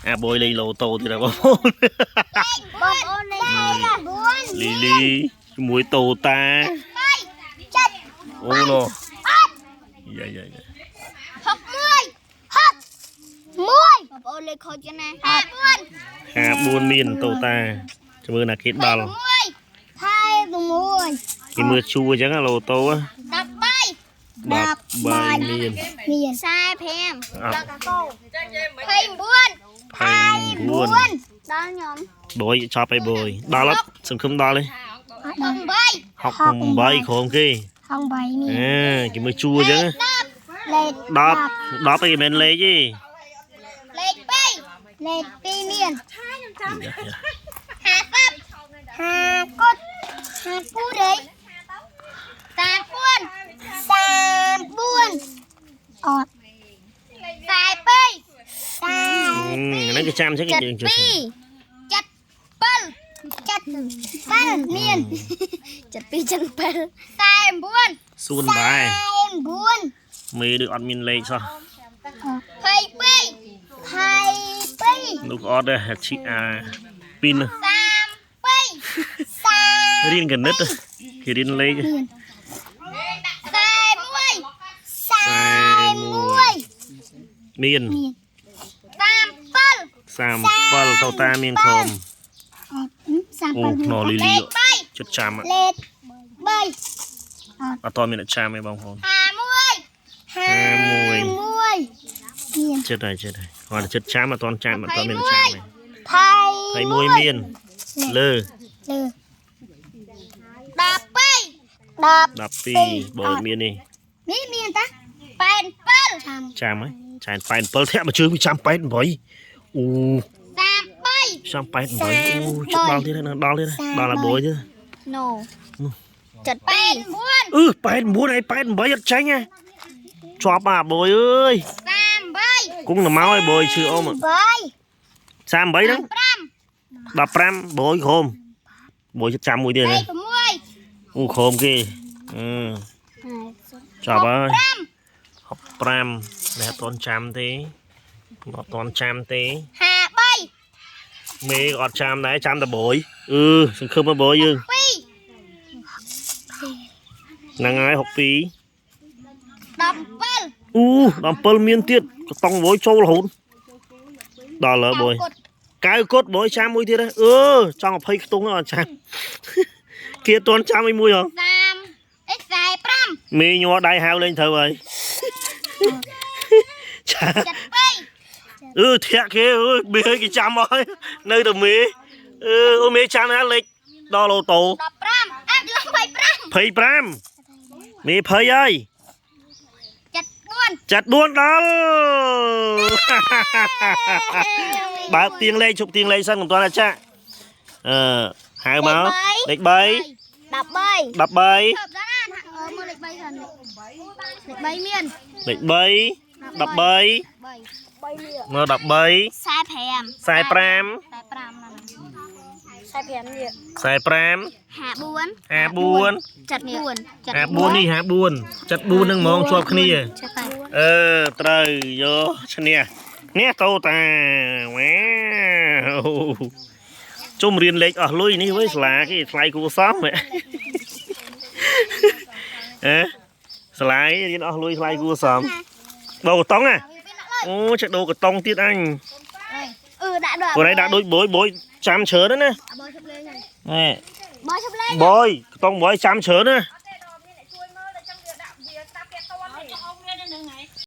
អាបយលេងឡូតូទៀតហើយបងប្អូន បងប្អូនលេខ9 លីលីជាមួយតូតា 3 7 អូណូយ៉ាយ៉ាយ៉ា 6 1 6 1បងប្អូនលេខខូចចឹងណា54 54មានតូតាជំរឿណាគេដល់ 6 26 គេមើលជួអញ្ចឹងឡូតូ 13 13មាន មាន45 អត់ 29 29 ដល់ខ្ញុំ បយចប់ហើយបយដល់អត់សង្ឃឹមដល់ទេ 8 68ក្រុមគេ ហង8មាន អើគេមើលជួអញ្ចឹង លេខ 10 10ឯងមិនមែនលេខទេ លេខ2លេខ2មាន យ៉ាយ៉ា 50 50កុដ50ពូរេ34 34អត់42 ហ្នឹងគេចាំអញ្ចឹងគេយើងជួយ 7 7មាន72 77 49 សួនដែរ 49 មេដូចអត់មានលេខសោះ 22 22 នោះក៏អត់ដែរឈីអាពីន 32 រៀនកណិតគេរៀនលេខ 41 41 មាន 37 37តូតាមានក្រុមអូខ្នលីលី លេខ3 ចិត្តចាំ លេខ3 អត់តមានអ្នកចាំទេបងប្អូន 51 51មាន ចិត្តហើយចិត្តហើយគាត់ចិត្តចាំអត់តចាំអត់តមានអ្នកចាំទេ ថៃ 21មានលើ លើ12 12បើមាននេះ នេះមានតា87ចាំ ចាំហើយចាន87ធាក់មកជើងចាំ88អូ 33 ចាំ88អូចិត្តដល់ទៀតហើយដល់ទៀតដល់ហើយបយទៀត ណូ79 អឺ89ហើយ88អត់ចាញ់ហ៎ជាប់អាបយអើយ 38 គង់ទៅមកហើយបយឈឺអ៊ំ 8 38ហ្នឹង 5 15បយក្រុមបយចិត្តចាំមួយទៀត លេ ណា ខ6 អូក្រុមគេអឺចាប់ហើយ65នេះអត់ទាន់ចាំទេអត់ទាន់ចាំទេ 53 មេក៏អត់ចាំដែរចាំតែបយអឺសង្ឃឹមមកបយយើង 2 ហ្នឹងហើយ62 17 អូ17មានទៀតកតុងបយចូលរហូតដល់ហើយបយ កៅកុដបយចាំមួយទៀតហ៎អឺចង់20ខ្ទង់អត់ចាំ គេអត់ទាន់ចាំអីមួយហ៎ 30អេ45 មេញ័រដៃហៅលេងត្រូវហើយចា 72 អឺធាក់គេអើយមេគេចាំមកហើយនៅតែមេអឺអូមេចាំណាលេខដល់ឡូតូ 15អើ25 25មេ20ហើយ 74 ចាត់4ដល់ បើកទៀងលេខជប់ទៀងលេខសិនកុំទាន់អាចាក់អឺហៅមកលេខ3 13 13 ឈប់ដល់ណាអឺមើលលេខ3សិនលេខ3មាន លេខ3 13 3 មើល13 45 45 45ណា45នេះ 45 54 54 74 54នេះ54 74នឹងហ្មងជាប់គ្នា ចាប់ទៅ អឺត្រូវយកឈ្នះនេះតូតាវ៉ាវជុំរៀនលេខអស់លុយនេះវើយសាលាគេថ្លៃគួរសមហ៎ហ៎សាលាគេរៀនអស់លុយថ្លៃគួរសមដូរកតុងណាអូចេះដូរកតុងទៀតអញ អឺដាក់ដល់ ព្រោះឯងដាក់ដូចបយបយចាំច្រើនណាស់ណា បយឈប់លេងហើយ ណែ បយឈប់លេង បយកតុងបយចាំច្រើនណា អត់ទេដល់មានអ្នកជួយមើលតែចឹងវាដាក់វាស្ដាប់គេតន់ទេ